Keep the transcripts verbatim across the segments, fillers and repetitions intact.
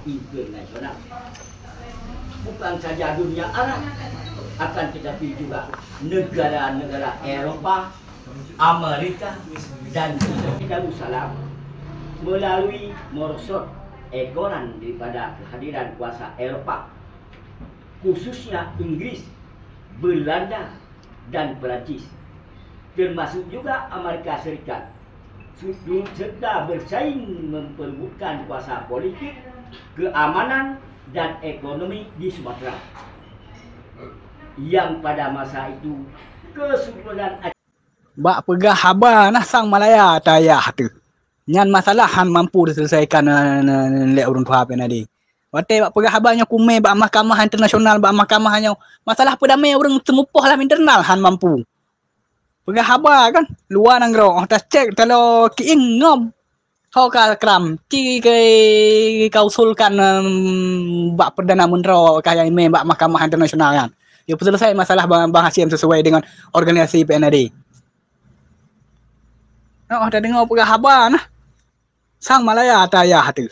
internasional. Bukan saja dunia Arab, akan tetapi juga negara-negara Eropa, Amerika, dan Darussalam melalui merosot egoran daripada kehadiran kuasa Eropa, khususnya Inggris, Belanda, dan Perancis, termasuk juga Amerika Serikat, su-, serta bersaing memperebutkan kuasa politik, keamanan, dan ekonomi di Sumatera, yang pada masa itu keseluruhan Bak peugah haba nah sang Malaya tayah teuh. Nyan masalah han mampu diselesaikan, eh, lé ureuëng tuha P N A D. Watée bak peugah haba nyoe kumé bak mahkamah internasional, bak mahkamah nyoe, masalah peudamé ureuëng seumupoh lam internal han mampu. Peugah haba kan, luwa nanggroe, oh, tacek talo kiing ngom. Ho ka kram, ci ke ka usulkan, em, bak Perdana Menteri ka nyang imé bak mahkamah internasional kan. Yo peuselesai masalah Bang, Bang Hasyim sesuai dengan organisasi P N A D. Oh, tadeungoe peugah haba nah. Sang Malaya tayah teuh.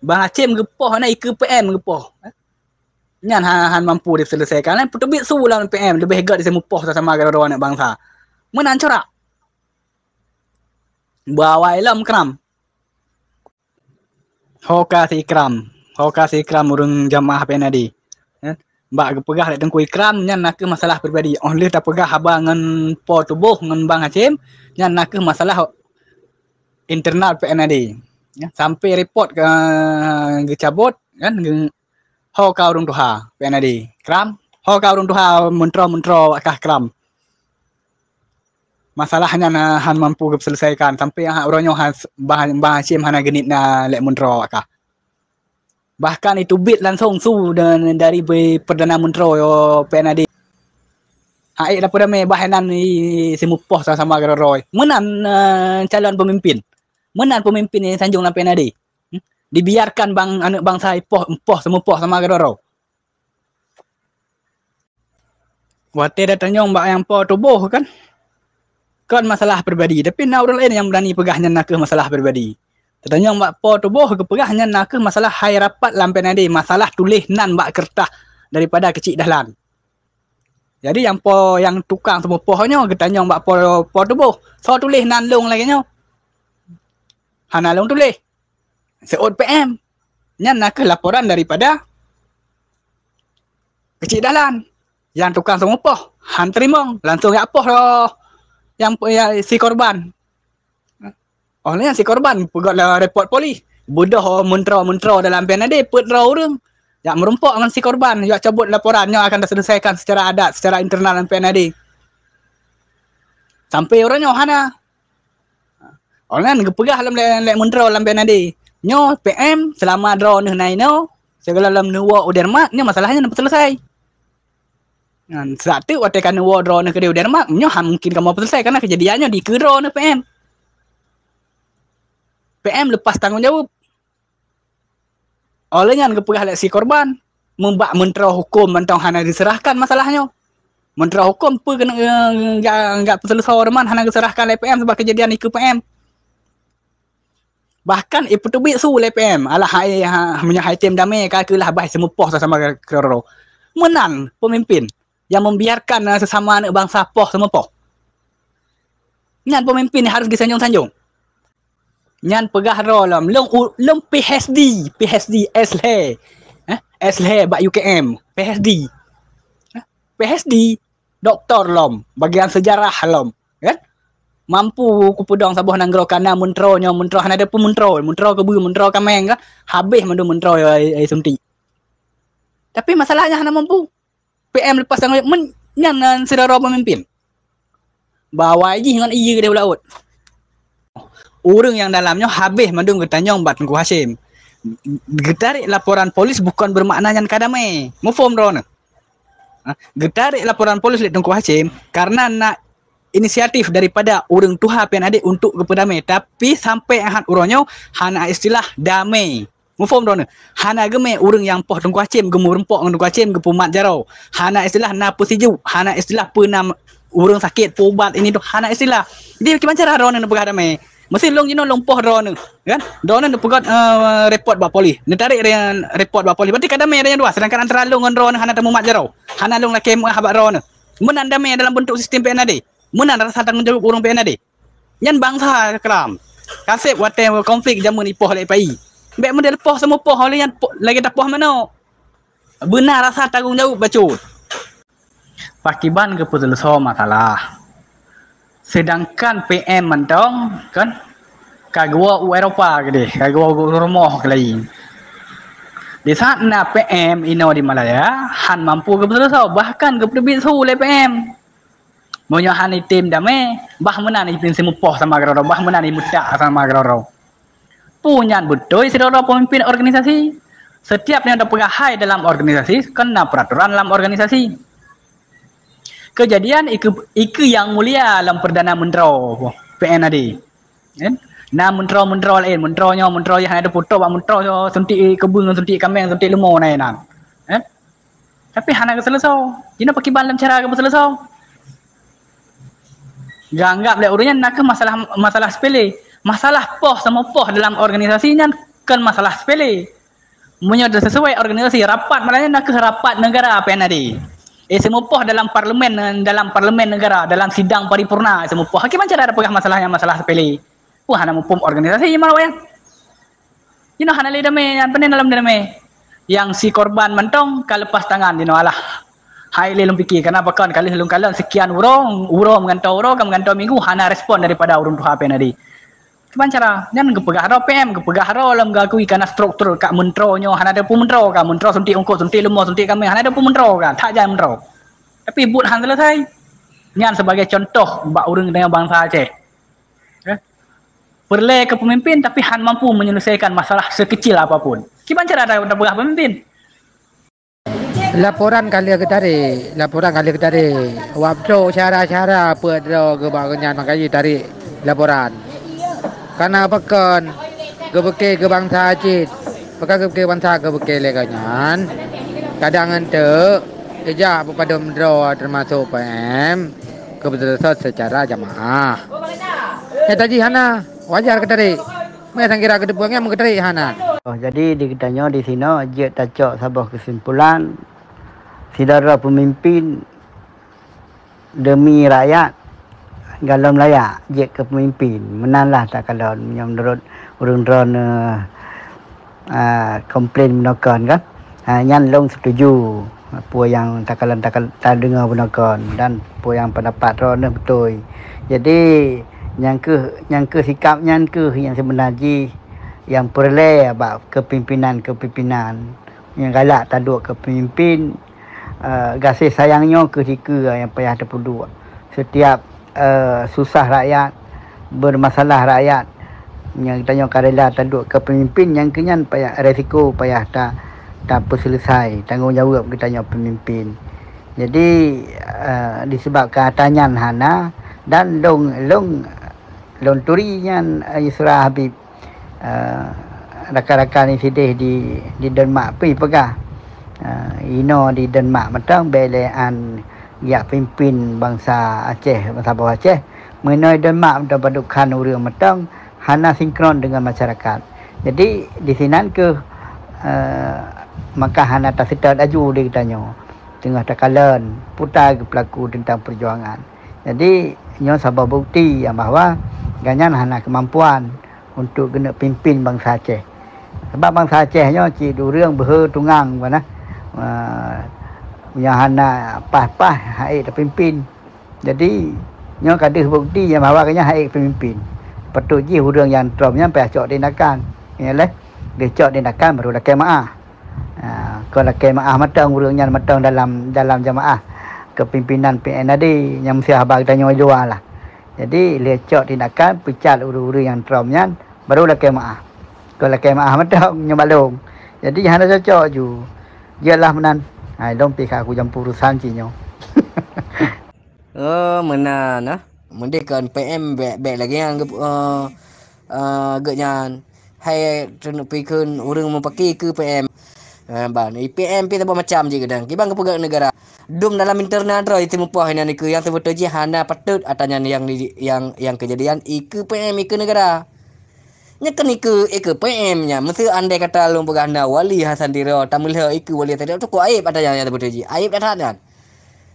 Bang Hasyim geupoh na ikeue P M geupoh. Nyan han, han mampu diselesaikan. Lain peuteubiet su lam P M leubeh gét diseumupoh sama-sama keudroe aneuëk bansa. Meunan corak. Bak awai lom kram. Ho ka si Ikram. Ho ka si Ikram ureuëng jamaah P N A D. Eh, bak geupeugah lé Teungku Ikram, nyan nakeuh masalah pribadi. Oh lheueh tapeugah haba ngon po tuboh ngon Bang Hasyim, nyan nakeuh masalah internal P N A D. Ya, sampai repot ka geucabot, kan, geu-, ho ka ureuëng tuha P N A D. Ikram, ho ka ureuëng tuha mentro-mentro wakah Ikram. Masalah nyan, ah, han mampu geupeuselesaikan sampai, ah, uroe nyoe han s-, Bah, Bah Hasyim hana geuniet na lé mentro wakah. Bahkan iteubiet langsong su dan dari be-, Perdana Menteri, oh, P N A D. Hai lapor damai bah nan i, i, simupoh sama-sama keudroe. Meunan, eh, calon pemimpin. Meunan pemimpin nyang sanjong lam P N A D. Hmm? Dibiarkan bang, aneuk bangsa ipoh, empoh, seumupoh sama keudroe. Watée tatanyong bak nyang po tuboh kan, kon masalah pribadi, tapi na ureuëng laén nyang beurani peugah nyan nakeuh masalah pribadi. Tatanyong bak po tuboh geupeugah nyan nakeuh masalah hai rapat lam P N A D, masalah tuléh nan bak keureutah daripada Keuchik Dahlan. Jadi nyang po, nyang tukang seumupoh nyoe geutanyong bak po, po tuboh, soe tuléh nan lôn lagée nyoe? Hana lôn tuléh. Seuôt P M. Nyan nakeuh laporan daripada Keuchik Dahlan. Nyang tukang seumupoh han teurimong, langsong jak poh roh nyang, nyang si korban. Oh nyan si korban peugét lam repot polis. Beudôh mentro-mentro dalam P N A D peuet droe ureuëng. Jak meurumpok ngon si korban, jak cabot laporan nyoe akan diselesaikan secara adat, secara internal lam P N A D. Sampai uroe nyoe hana. Oh nyan geupeugah lom lé, lé mentro lam P N A D. Nyoe P M seulama droeneuh na inoe, sigohlom neuwoe u Denmark, nyoe masalah nyan peuselesai. Nyan, saat tu watée ka neuwoe droeneuh keudeh u Denmark, nyoe han mungkin kamoe peuselesai karena keujadian nyoe dikeue droeneuh P M. P M lepas tanggong jaweueb. Óh lheueh nyan geupeugah lé si korban, meubak mentro huköm mantong hana diseurahkan masalah nyoe. Mentro huköm peue keuneuk, eh, enggak, enggak peuseuleusoe teuma hana geuseurahkan lé P M sabab keujadian ikeue P M. Bahkan ipeuteubiet su lé P M, alah hai, ha, meunyoe hai tem damé ka keulah bah seumupoh sama-sama keudroe. Meunan pemimpin nyang membiarkan, eh, sesama aneuk bangsa poh seumupoh. Nyan pemimpin nyang harus geusanjong-sanjong. Nyan peugah droe lom, lôn u-, lôn P H D, P H D S lhée. Eh, S lhée bak U K M, P H D. Eh, P H D, doktor lom, bagian sejarah lom, kan? Mampu kupeudong saboh nanggroe kana mentro nyoe, mentro hana ada pun mentro, mentro keubeue, mentro kaméng kan? Habéh mandum mentro ai, ai suntik. Tapi masalahnya hana mampu. P M lepas tanggong jaweueb, men-, nyan, nyan sidroe pemimpin. Bak awai jih ngon ié deh u laôt. Ureuëng nyang dalam nyoe habéh mandum geutanyong bak Teungku Hasyim. Geutarék laporan polis bukon beumakna nyan ka damé. Muphom droeneuh? Ha, geutarék laporan polis lé Teungku Hasyim karena na inisiatif daripada ureuëng tuha P N A D untuk geupeudamé, tapi sampai ahad uroe nyoe hana istilah damé. Muphom droeneuh? Hana geumé ureuëng nyang poh Teungku Hasyim geumeurumpok ngon Teungku Hasyim geupeumat jaroe. Hana istilah na peusijuek, hana istilah peue na ureuëng sakét peuubat ini tu, hana istilah. Jadi kiban cara droeneuh neupeugah damé? Meusi lôn jinoe lôn poh droeneuh, kan? Droeneuh neupeugöt, eh, repot bak polis. Neutarék re-, repot bak polis. Berarti ka damé nyang dua, sedangkan antara lôn ngon droeneuh hana teumumat jaroe. Hana lôn lakèe meu'ah bak droeneuh. Meunan damé dalam bentuk sistem P N A D. Meunan rasa tanggông jaweueb ureueng P N A D. Nyan bansa keram. Kaseb watèe konflik jameun ipoh lé F P I. Bèk meudeh poh seumupoh lé nyan po-, lagèe tapoh manok. Beuna rasa tanggông jaweueb bacut. Pakiban geupeuseuleusoe masalah. Sedangkan P M mantong, kan, ka geuwoe u Eropa keudeh, ka geuwoe u rumoh keulayi. Di saat na P M inoe di Malaya, han mampu geupeuseuleusoe, bahkan geupeubiet su lé P M. Meunyoe han item damé, bah meunan item seumupoh sama keudroe-droe, bah meunan imeutak sama keudroe-droe. Peue nyan beutôi sidroe-droe peumimpin organisasi. Setiap nyang tapeugah hai dalam organisasi, kon na peraturan dalam organisasi. Keujadian ikeue, ikeue nyang mulia lam Perdana Meuntroe P N A D. Kan? Na meuntroe-meuntroe laén, meuntroe nyoe, meuntroe nyan, hana teupeue bak meuntroe nyoe, suntik keubeue ngon suntik kaméng, suntik leumo na inan. Kan? Tapi hana geuseuleusoe. Jinoe pakiban lom cara geupeuseuleusoe. Geuanggap lé ureueng nyan nakeuh masalah, masalah sepele. Masalah poh sama poh dalam organisasi nyan kon masalah sepele. Meunyoe teusesuai organisasi, rapat malam nyan nakeuh rapat negara P N A D. Eh, seumupoh dalam parlemen, dalam parlemen negara, dalam sidang paripurna seumupoh. Kiban cara tapeugah masalah nyan masalah sepele. Wah, hana muphom organisasi malam nyan. Jinoe hana lé damé, nyan peue dalam damé. Nyang si korban mantong ka leupas tangan jinoe, alah. Hai lé lôn pike, kana pakon ka lheueh lôn kalon sekian uroe, uroe meugantoe uroe, ka meugantoe minggu, hana respon daripada ureueng tuha P N A D. Kiban cara, nyan geupeugah droe P M, geupeugah droe lom geuakui kana struktur ka meuntroe nyoe, hana teupeue meuntroe ka, meuntroe suntik eungkôt, suntik leumo, suntik kaméng, hana teupeue meuntroe ka, that jai meuntroe. Tapi buet han seuleusoe. Nyan sebagai contoh bak ureueng deungon bansa Aceh. Eh? Peureulée keu peumimpin tapi han mampu menyelesaikan masalah sekecil apapun. Kiban cara ta-, tapeugah peumimpin? Laporan ka lheueh geutarek, laporan ka lheueh geutarek. Wak peutrok syara-syara peuet droe geuba geuhnyan maka jitarek laporan. Kana pakon geupike keu bansa cit, pakon geupike keu bansa geupike lé geuhnyan. Kadang enteuk geujak peupadum droe teumasok P M. Keputusan secara jamaah. Eh, tadi hana, wajar keutarek. Meunan kira keuteupeue ngon meukeutarék hana. Oh, jadi di geutanyoe di sinoe jeuet tacok saboh keusimpulan, sidroe peumimpin deumi rakyat galom layak jeuet keu peumimpin. Meunanlah takalon meunyoe meunurot ureuëng droeneuh, a, komplain bunoe kon kan. Ha, nyan lôn setuju peue nyang takalon, takal-, tadeungoe bunoe kon dan peue nyang pendapat droeneuh beutôi. Jadi, nyang keuh, nyang keuh sikap nyan keuh nyang seubeuna jih nyang peureulée bak keupimpinan-keupimpinan nyang galak taduek keu peumimpin, eh, gaséh sayang nyoe keuh dikeue nyang payah tapeuduek. Setiap eh, susah rakyat, bermasalah rakyat, nyang geutanyoe ka rela taduek keu peumimpin nyang keu nyan payah resiko payah ta-, tapeuseuleusai tanggong jaweueb geutanyoe peumimpin. Jadi, eh, disebabkan atra nyan hana dan lôn, lôn, lôn turi nyan, eh, Yusra Habib. Eh, rakan-rakan nyang sideh di, di Denmark pih peugah, eh, inoe di Denmark mantong bèk lé an jak pimpin bansa Aceh, bansa boh Aceh. Meunoe Denmark mantong padub khan ureuëng mantong hana sinkron deungon masyarakat. Jadi, disinan keuh, eh, maka hana taseutôt laju di geutanyoe. Teungoh takalon peue ta geupeulaku teuntang peujuangan. Jadi, nyoe saboh bukti nyang bahwa gobnyan hana keumampuan untuk geuneuk pimpin bansa Aceh. Sabab bansa Aceh nyoe cit ureuëng beuhe tungang bah na. Ah, nyang hana paih-paih han ék tapimpin. Jadi, nyoe ka deuh bukti nyang bahwa gobnyan han ék peumimpin. Patut jih ureuëng nyang trom nyan payah cok tindakan. Nyoe lé, geucok tindakan baru lakée meuáh. Ha, kon lakée meuáh mantong ureuëng nyan mantong dalam, dalam jamaah keupimpinan P N A D nyang meusiah haba geutanyoe di luwa lah. Jadi, lheueh cok tindakan peucat ureuëng-ureuëng nyang trom nyan, baru lakée meuáh. Kon lakée meuáh mantong nyoe bak lôn. Jadi, hana cocok ju. Jeuet lah meunan. Hai, lôn pih ka kujampôh urusan cit nyoe. Oh, meunan, ah. Meudeh kon P M bèk, bèk lagée nyan geup-, eh, eh, geuhnyan. Hai, keuneuk pikheun ureuëng mupaki keu P M. Ha, ban, I P M pih saboh macam jih kadang. Kiban geupeugah neugara. Dum dalam internal droe itimeupoh inan ikeue nyang seubeutôi jih hana patôt ata nyan nyang di, nyang, nyang keujadian ikeue P M ikeue neugara. Nyan kan ikeue, ikeue P M nyan. Meuseu andai kata lôn peugah na Wali Hasan Tiro, tameulhö ikeue Wali Hasan Tiro, tu kok aib ata nyan nyang seubeutôi jih. Aib that-that nyan.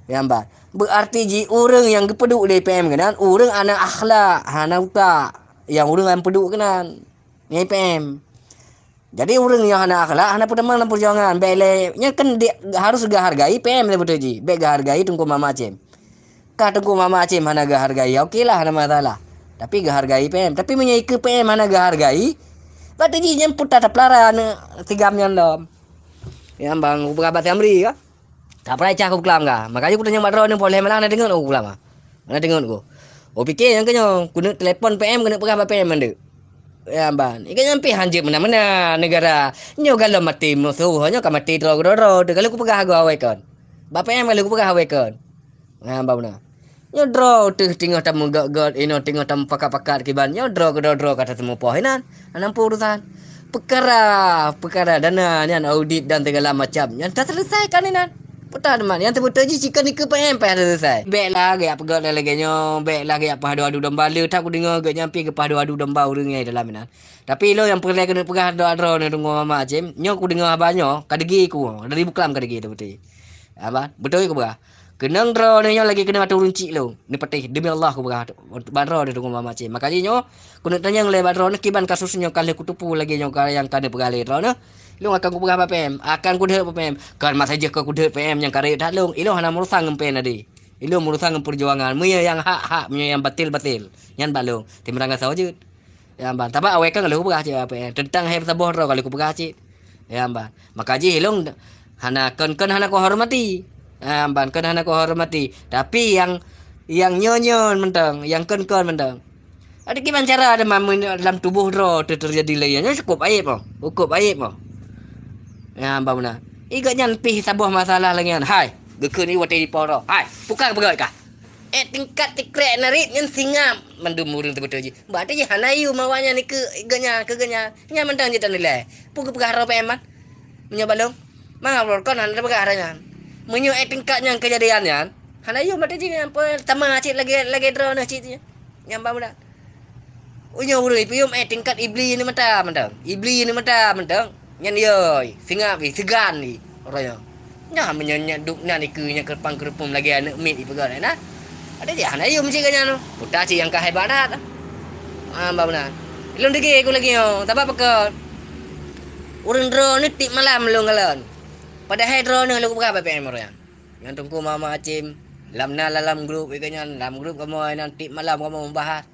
Nyang ban. Beuarti jih ureuëng nyang geupeuduek lé P M keunan, ureuëng hana akhlak, hana utak. Nyang ureuëng nyang peuduek keunan. Nyan P M. Jadi ureuëng nyang hana akhlak, hana peutamong lam peujuangan. Bék lé, nyan kan di, harus geuhargai P M seubeutôi jih. Bék geuhargai Teungku Muhammad Hasyim. Ka Teungku Muhammad Hasyim hana geuhargai, ya oke lah, hana masalah. Tapi geuhargai P M. Tapi meunyoe ikeue P M hana geuhargai, berarti jih nyan peue tapeulara aneuk si GAM nyan lom. Nyang ban kupeugah bak si Amri ka. Ka peurai cah kupeuklam ka. Makajih kutanyong bak droeneuh, poh lhée malam na deungon ku kupeuklam ka. Na deungon ku. Oh pike nyang keunyoe, keuneuk telepon P M, keuneuk peugah bak P M mandum. Ya ban. Ika nyang pih hanjeuet meunan-meunan neugara. Nyoe galom maté musoh, nyoe ka maté droe keudroe-droe. Teuh ka lheueh kupeugah goe awai kon. Bak P M ka lheueh kupeugah awai kon. Nah, ban meunan. Nyoe droe teuh teungoh tameugét-gét, inoe teungoh tamupakat-pakat kiban. Nyoe droe keudroe-droe ka tateumeung poh inan. Hana peue urusan. Peukara, peukara dana nyan, audit dan segala macam nyan taseuleusaikan inan. Peue teuma nyang teubeutôi jih sikeue nikeue P M payah taseuleusai. Bék lah geujak peugét lagée nyoe, bék lah geujak peuhadu-hadu domba. Le that kudeungoe gét nyan pih geupeuhadu-hadu domba ureuëng nyang dalam inan. Tapi ilôn nyang peureulée keuneuk peugah doa droeneuh Teungku Muhammad Hasyim, nyoe kudeungoe haba nyoe ka deugi ku, dari buklam ka deugi teubeutôi. Haba, beutôi kupeugah. Keunong droeneuh nyoe lagée keuneuk ateueh ureuëng chik lôn. Neupatéh, demi Allah kupeugah bak droeneuh Teungku Muhammad Hasyim. Makajih nyoe, keuneuk tanyong lé bak droeneuh kiban kasus nyoe ka lheueh kuteupeu lagée nyoe ka nyang ka neupeugah lé droeneuh. Ilôn akan kupeugah bak P M, akan kudeuek bak P M. Kon masa jih ka kudeuek P M nyang ka rayeuk that lôn. Ilôn hana meurusan ngon P N A D. Ilôn meurusan ngon peujuangan. Meunyoe nyang hak-hak, meunyoe nyang batil-batil, nyan bak lôn. Timeurangan sawa jeuet. Ya ban, sabab awai kan ka lheueh kupeugah cit, apa, teuntang hai saboh droe ka lheueh kupeugah cit. Ya ban. Makajih ilôn hana kon-kon hana kuhormati. Ya ban, kon hana kuhormati. Tapi nyang, nyang nyoe-nyoe mantong, nyang kon-kon mantong. Ada kiban cara ada ma-, lam tuboh droe teu-, teujadi lagée nyan, nyoe cukup aib oh. Cukup aib oh. Ya ban meunan. Igat nyan pih saboh masalah lagée nyan. Hai, geukheun ié watée di poro. Hai, bukan beugét kah? Eh, tingkat tikrek narit nyan singa mandum ureuëng teubeutôi jih. Bak teuh jih hana yum awaknyan ikeue geuhnyan, keu geuhnyan. Nyan mantong jeuet tanilai. Peue geupeugah droe P M man? Meunyoe bak lôn, mangat lôn kon hana teupeugah droe nyan. Meunyoe eh tingkat nyang keujadian nyan, hana yum bak teuh jih nyan, peue sama cit lagée, lagée droeneuh cit nyan. Nyang ban meunan. Ujoe ureuëng ipiôh eh tingkat ibli ni mata mantong. Ibli ni mata mantong. Nyan yoi, singap i, seugan i. Uroe nyoe. Nyan meunyoe nyan duek nan ikeue nyang keureupeung-keureupeung lagée aneuëk miet ipeugah na. Ada jih hana yum cit geuhnyan. Puta cit nyang ka hebat that. Ah, ban meunan. Ilôn deuge ku lagée nyoe, sabab pakon? Ureuëng droeneuh tieb malam lôn kalon. Padahai droeneuh lôn peugah bak P M uroe nyan. Nyang Teungku Muhammad Hasyim, lam na lam grup ikeue nyan, lam grup kamoe nan tieb malam kamoe membahas.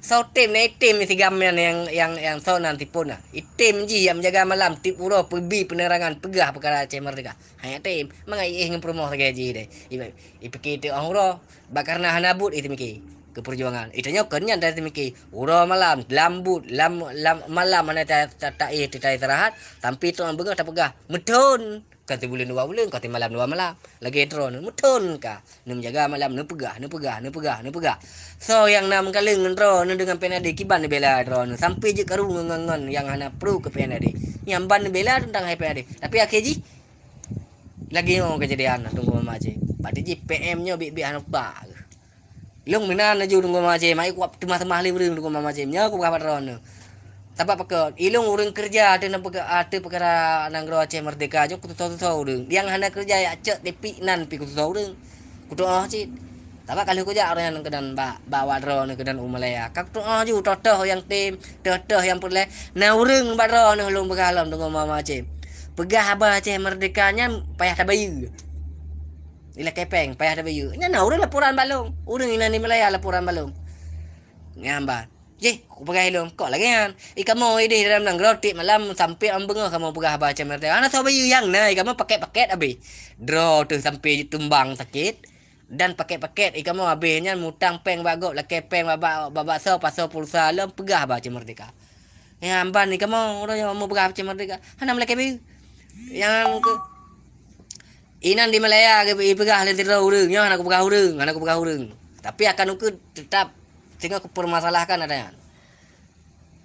Soe tem na item si GAM nyan nyang, nyang, nyang soe nan tipon na. Item jih nyang menjaga malam tieb uroe peubi penerangan peugah peukara Aceh Merdeka. Hanya tem, mangat iéh ngon peurumoh lagée jih deh. Iba-, ipike teu óh uroe, bak kareuna hana buet itamike keu peujuangan. Itanyoe kon nyan tatamike. Uroe malam, lam buet, lam, lam malam hana ta, ta, ta, eh, ta, ta istirahat, sampai trok beungoh tapeugah, meuthon. Ka sibuleuen dua buleuen, ka simalam dua malam. Lagée droeneuh, meuthon ka. Neumeujaga malam, neupeugah, neupeugah, neupeugah, neupeugah. Soe nyang na meukaleng ngon droeneuh deungon P N A D kiban neubela droeneuh. Sampai jeuet karu ngon, ngon, ngon nyang hana pro keu P N A D. Nyang ban neubela teuntang hai P N A D. Tapi akhé jih, lagée nyoe keujadian Teungku Muhammad Hasyim. Bak teuh jih P M nyoe biet-biet hana utak. Ilôn meunan laju Teungku Muhammad Hasyim, hai kuat teumah-teumah lé ureuëng Teungku Muhammad Hasyim. Nyoe kupeugah bak droeneuh. Sabab pakon, ilôn ureuëng keureuja ateueh na peuka-, ateueh peukara nanggroe Aceh Merdeka, nyoe kutusoe-tusoe ureuëng. Nyang hana keureuja jak cok tipik nan pih kutusoe ureuëng. Kutuoh cit. Sabab ka lheueh kujak ureuëng nyan keunan bak, bak awak droeneuh keunan u Malaya. Ka kutuoh ju toh-toh nyang tem, toh-toh nyang peureulée. Na ureuëng bak droeneuh lôn peugah lom Teungku Muhammad Hasyim. Peugah haba Aceh Merdeka nyan payah tabayeue. Ilakée péng payah tabayeue. Nyan na ureuëng laporan bak lôn. Ureuëng inan di Malaya laporan bak lôn. Nyan ban. Jih, kupeugah ilôn, kok lagée nyan. I kamoe ideh dalam nanggroe tieb malam sampai lam beungoh kamoe peugah haba Aceh Merdeka. Hana soe bayeue nyang na, i kamoe paket-paket abéh. Droe teuh sampai tumbang sakét. Dan paket-paket i kamoe abéh nyan mutang péng bak gob, lakée péng bak, bak, bak baksoe, pasoe pulsa lom peugah haba Aceh Merdeka. Nyan ban i kamoe uroe nyoe meupeuhah Aceh Merdeka. Hana meulakée bayeue. Nyang keu inan di Malaya geupeugah lé sidroe ureuëng, nyoe hana kupeugah ureuëng, hana kupeugah ureuëng. Tapi akan ukeue teutap singoh kupeumasalahkan ata nyan.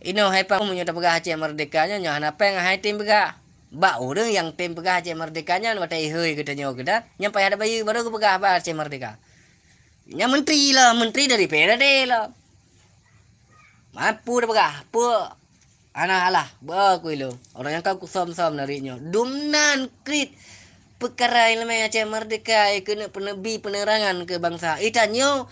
Inoe hai pang meunyoe tapeugah Aceh Merdeka nyoe, nyoe hana péng hai tem peugah. Bak ureuëng nyang tem peugah Aceh Merdeka nyan watée ihôi geutanyoe keudah, nyang payah tabayeue baru geupeugah haba Aceh Merdeka. Nyang menteri lah, menteri dari P R D lah. Mampu tapeugah, peue? Hana alah, beu ku ilong. Orang nyang ka kusöm-söm dari nyoe. Dum nan krit peukara ileumé Aceh Merdeka, keuneuk peunebi penerangan keu bansa. Itanyoe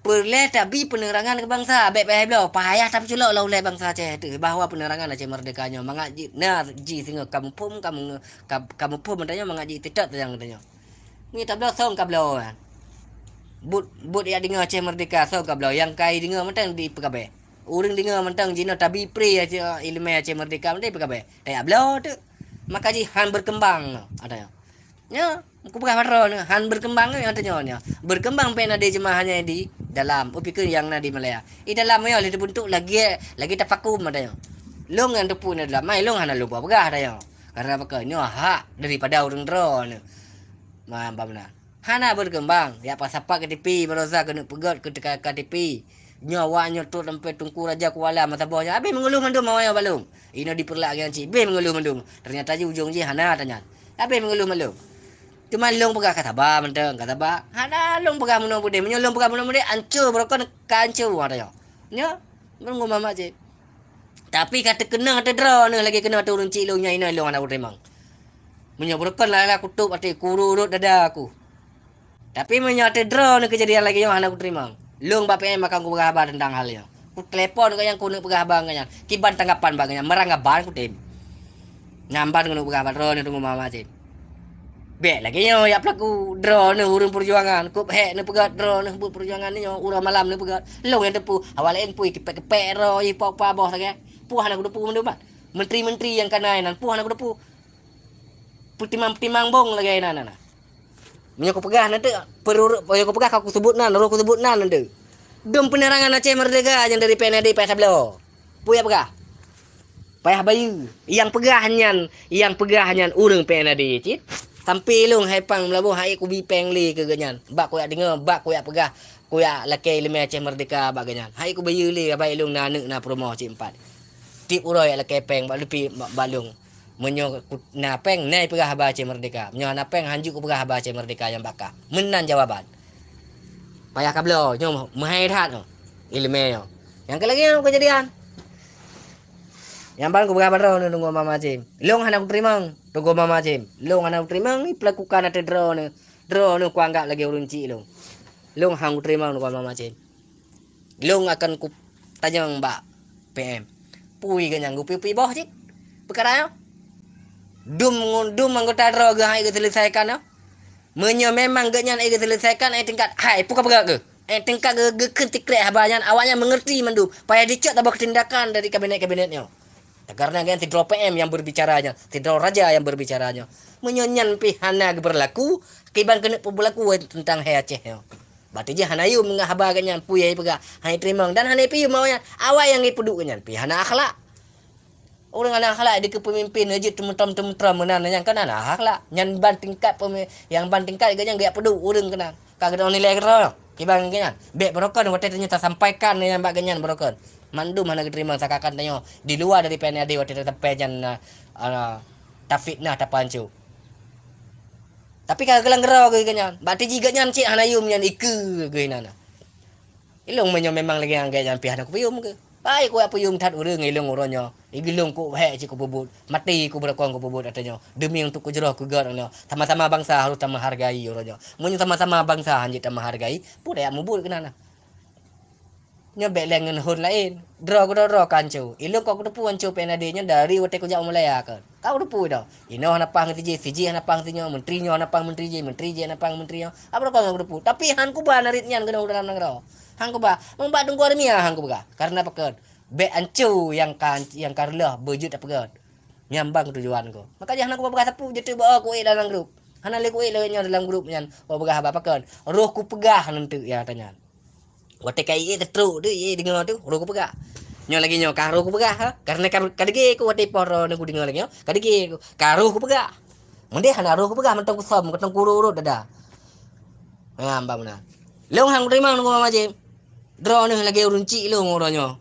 peureulée tabi penerangan keu bansa, bék payah bloe, payah tapeuculok lom ulée bansa Aceh teuh bahwa penerangan Aceh Merdeka nyoe mangat jih na jih singoh kamuphom, kamu-, ka-, kamuphom tanyoe mangat jih teutot nyang tanyoe. Nyoe tabloe song kabloe. Buet, buet jak deungoe Aceh Merdeka song kabloe. Nyang kai deungoe mantong dipeukabeh. Ureuëng deungoe mantong jinoe tabi pre Aceh, ileumé Aceh Merdeka mantong dipeukabeh. Tajak bloe teuk. Maka jih han berkembang nyoe. Ada nyoe. Nyoe, kupeugah bak droeneuh, han berkembang nyoe tanyoe nyoe. Berkembang pih na di jeumaah nyan di dalam, upikeue nyang na di Malaya. Di dalam nyoe lé teubeuntuk lagée, lagée tapakum ata nyoe. Lôn nyang teupeu na dalam, mai lôn hana lôn peugah ata nyoe. Karena pakon nyoe hak daripada ureuëng droeneuh. Ma, ba meunan. Hana berkembang, jak pasapat K T P, baroesa keuneuk peugét keu K T P. Nyoe awak nyoe trok sampoe Teungku Raja Kuala meusaboh nyoe, habéh meungeuluh mandum awak nyoe bak lôn. Inoe dipeureulat lagée nyan cit, béh meungeuluh mandum. Ternyata jih ujong jih hana ata nyan. Habéh meungeuluh mandum. Teuma lôn peugah ka saba mantong, ka saba. Hana lôn peugah meunoe beudeh. Meunyoe lôn peugah meunoe beudeh, ancô beurokon ka ancô ata nyoe. Nyoe, meungon mamak cit. Tapi ka teukeunong ateueh droeneuh lagée keunoe ateueh ureuëng cit lôn nyan inoe lôn hana kuteurimong. Meunyoe beurokon lala kutôb até kuru rot dada aku. Tapi meunyoe ateueh droeneuh keujadian lagée nyoe hana kuteurimong. Lôn bak P M akan kupeugah haba teuntang hal nyoe. Kutelepon keu nyang keuneuk peugah haba ngon nyan. Kiban tanggapan bak nyan, meurang gaban kutem. Nyan ban keuneuk peugah bak droeneuh teunggu mama cit. Bék lagée nyoe jak peulaku droeneuh ureuëng peujuangan. Kop hék neupeugét droeneuh buet peujuangan nyoe uroe malam neupeugét. Lôn nyang teupeu, awak laén pui kepek-kepek droe jih pok paboh lagée. Peue hana kuteupeue mandum ban. Menteri-menteri nyang ka na inan peue hana kuteupeue. Peutimang-timang bong lagée na, na, na. Meunyoe kupeugah nanti, perurut, meunyoe kupeugah ka kuseubut nan, roh kuseubut nan nanti. Dum penerangan Aceh Merdeka nyang dari P N A D payah tabloe. Peue jak peugah? Payah bayeue. Nyang peugah nyan, nyang peugah nyan ureuëng P N A D cit. Sampai lôn hai pang meulaboh hai kubi péng lé keu geuhnyan. Bak kujak deungoe, bak kujak peugah, kujak lakée ileumé Aceh Merdeka bak geuhnyan. Hai kubayeue lé, abai lôn na aneuëk na peurumoh cit empat. Tieb uroe jak lakée péng bak lupi bak, bak lôn. Meunyoe ku-, na péng, nai peugah haba Aceh Merdeka. Meunyoe hana péng, hanjeuet kupeugah haba Aceh Merdeka nyang baka. Meunan jawaban. Payah kabloe, nyoe meuhai that nyoe. Ileumé nyoe. Nyang keu lagée nyoe keujadian. Nyang ban kupeugah bak droeneuh teunggu mama cit. Lôn hana kuteurimong, teunggu mama cit. Lôn hana kuteurimong, peulakukan ateueh droeneuh. Droeneuh kuanggab lagée ureuëng cit lôn. Lôn han kuteurimong teunggu mama cit. Lôn akan kutanyong bak P M. Pui geuhnyan geupi-pi boh cit. Peukara nyoe. Dum, dum anggota droe geuh hai geuseuleusaikan nyoe. Meunyoe memang geuhnyan hai geuseuleusaikan, hai tingkat hai, peue ka peugah geuh? Hai tingkat geuh, geukheun sikrek haba nyan, awaknyan meungerti mandum. Payah dicok saboh tindakan dari kabinet-kabinet nyoe. Karena geuhnyan sidroe P M nyang berbicara nyoe, sidroe raja nyang berbicara nyoe. Meunyoe nyan pih hana geubeurlaku, kiban keuneuk peubeurlaku teuntang hai Aceh nyoe. Berarti jih hana yum ngon haba geuhnyan, peue nyang jipeugah, hana jiteurimong dan hana jipeuyum awaknyan. Awai nyang jipeuduek geuhnyan pih hana akhlak. Ureuëng hana akhlak dikeue peumimpin jeuet teumeutröm-teumeutröm meunan nyang keunan hana akhlak. Nyan ban tingkat peume-, nyang ban tingkat geuhnyan geujak peuduek ureuëng keunan. Ka geutanyoe nilai keudroe, kiban geuhnyan. Bék beurokon watée tanyoe tasampaikan nyan bak geuhnyan beurokon. Mandum hana geuteurimong sakakan tanyoe di luwa dari P N A D watée tasampaikan nyan, ah, tafitnah, tapancu. Tapi ka geulang keudroe geuh geuhnyan. Bak tiji geuhnyan cit hana yum nyan ikeue geuh inan. Ilong meunyoe memang lagée anggée nyan pih hana kupeuyum geuh. Pai kuyak peuyum that ureuëng ilong uroe nyoe. Igeulong kok hék cit kupeubuet. Maté kubeurokon kupeubuet ateueh nyoe. Demi untuk keujroh keugét nyoe. Sama-sama bansa harus tameuhargai uroe nyoe. Meunyoe sama-sama bansa hanjeuet tameuhargai, peue daya mubuet keunan. Nyoe bék lé ngon hon laén. Droe keudroe-droe ka anco. Ilong kok kuteupeue anco P N A D nyoe dari watée kujak u Malaya kon. Ka kuteupeue dah. Inoe hana paih ngon sijih, sijih hana paih ngon sinyoe, menteri nyoe hana paih menteri jih, menteri jih hana paih menteri nyoe. Apa kau kuteupeue? Tapi han kuba narit nyan keunoe dalam nanggroe. Han kuba. Meubak Teungku Armia han kuba. Karena pakon? Bék anco nyang ka, nyang ka reuloh beujeuet tapeugét. Nyan ban tujuan ku. Maka jih hana kuba peugah sapeue jeuet bak kuék dalam grup. Hana lé kuék lagée nyoe dalam grup nyan. Oh peugah haba pakon? Roh kupeugah nanti ya tanyan. Watée ka ié teutrok tu, ié deungoe tu, roh kupeugah. Nyoe lagée nyoe ka roh kupeugah ha. Karena ka, ka degé ku watée poh droeneuh kudeungoe lagée nyoe, ka degé ku. Ka roh kupeugah. Meudeh hana roh kupeugah mantong kusöm, mantong kurot-urot dada. Ha, bah meunan. Lôn han kuteurimong teungku mama jih. Droeneuh lagée ureuëng cik lôn uroe nyoe.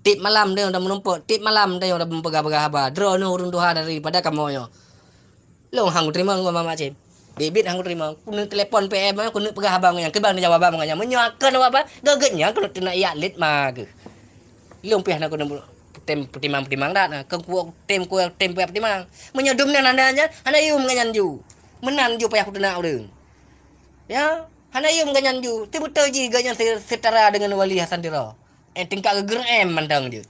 Tiep malam tanyoe tameurumpok, tiep malam tanyoe tapeugah-peugah haba. Droeneuh ureuëng tuha daripada kamoe nyoe. Lôn han kuteurimong ngon Mama Cem. Bit-bit han kuteurimong. Keuneuk telepon P M, keuneuk peugah haba ngon nyan, keubang jawaban ngon nyan. Meunyoe kon haba, geuget nyan keuneuk teunak yak lit ma geuh. Lôn pih hana keuneuk tem peutimang-peutimang that na. Keu kutem kutem peutimang. Meunyoe dum nyan hana nyan, hana yum ngon nyan ju. Meunan ju payah kuteunak ureuëng. Ya, hana yum ngon nyan ju. Teubeutôi jih geuh nyan se-, setara deungon Wali Hasan Tiro. Eh, tingkat geugeureum mantong jeuet.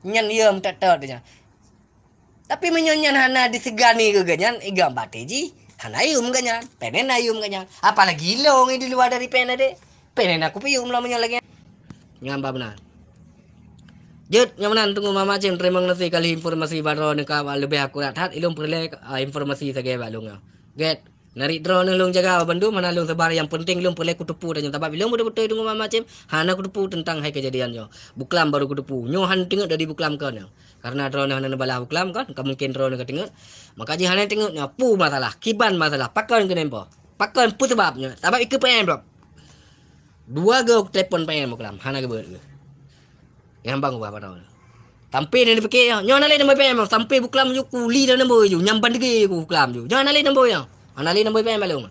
Nyan yum that-that nyan. Tapi meunyoe nyan hana disegani keu geuhnyan, igam baté jih, hana yum geuhnyan, péné na yum geuhnyan. Apalagi ilôn di luwa dari péné deh. Péné na kupium lom meunyoe lagée nyan. Nyan ba meunan. Jeuet, nyan meunan Teungku Mama Cem, teurimong gaséh kali informasi bak droeneuh ka leubeh akurat that, ilôn peureulée, ah, informasi sagai bak lôn nyoe. Gét. Narit droeneuh lôn jaga bandum, hana lôn sebar, nyang peunteng lôn peureulée kuteupeue tanyoe. Sabab ilôn beutôi-beutôi Teungku Mama Cem, hana kuteupeue teuntang hai keujadian nyoe. Buklam baru kuteupeue. Nyoe han teungeut dari buklam kon nyoe. Karena droeneuh hana neubalah buklam kan, ka mungken droeneuh ka teungeut. Maka jih hana teungeut nyoe, peue masalah, kiban masalah, pakon keuneuk po. Pakon peue sabab nyoe? Sabab ikeu P M lom. Dua go telepon P M buklam, hana geubeuet geuh. Nyang bang ubah padahai. Sampai na dipike nyoe, nyoe hana lé nombor P M, sampai buklam ju kuli dan nombor ju, nyang ban dege ku buklam ju. Nyoe hana lé nombor nyoe. Hana lé nombor P M balong.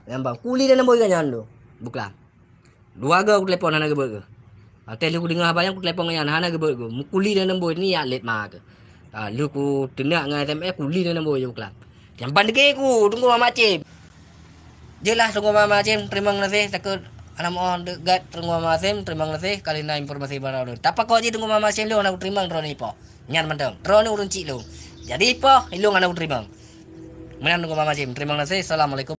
Nyang bang kuli dan nombor nyan tu. Buklam. Dua go ku telepon hana geubeuet geuh. Até lheueh ku deungoe haba nyan ku telepon ngon nyan hana geubeuet geuh. Mukuli dan nombor ni yak let ma geuh. Ha, lheueh ku teunak ngon S M S kuli dan nombor ju buklam. Nyang ban dege ku Teungku Mama Cem. Jeulaih Teungku Mama Cem, teurimong gaséh, takot hana meu'oh deugat Teungku Mama Cem, teurimong gaséh, kali na informasi bak droeneuh. Tapakon jih Teungku Mama Cem lôn hana kuteurimong droeneuh ipoh. Nyan mantong. Droeneuh ureuëng chik lôn. Jadi ipoh, ilôn hana kuteurimong. Meunan Teungku Mama Cem, teurimong gaséh. Assalamualaikum.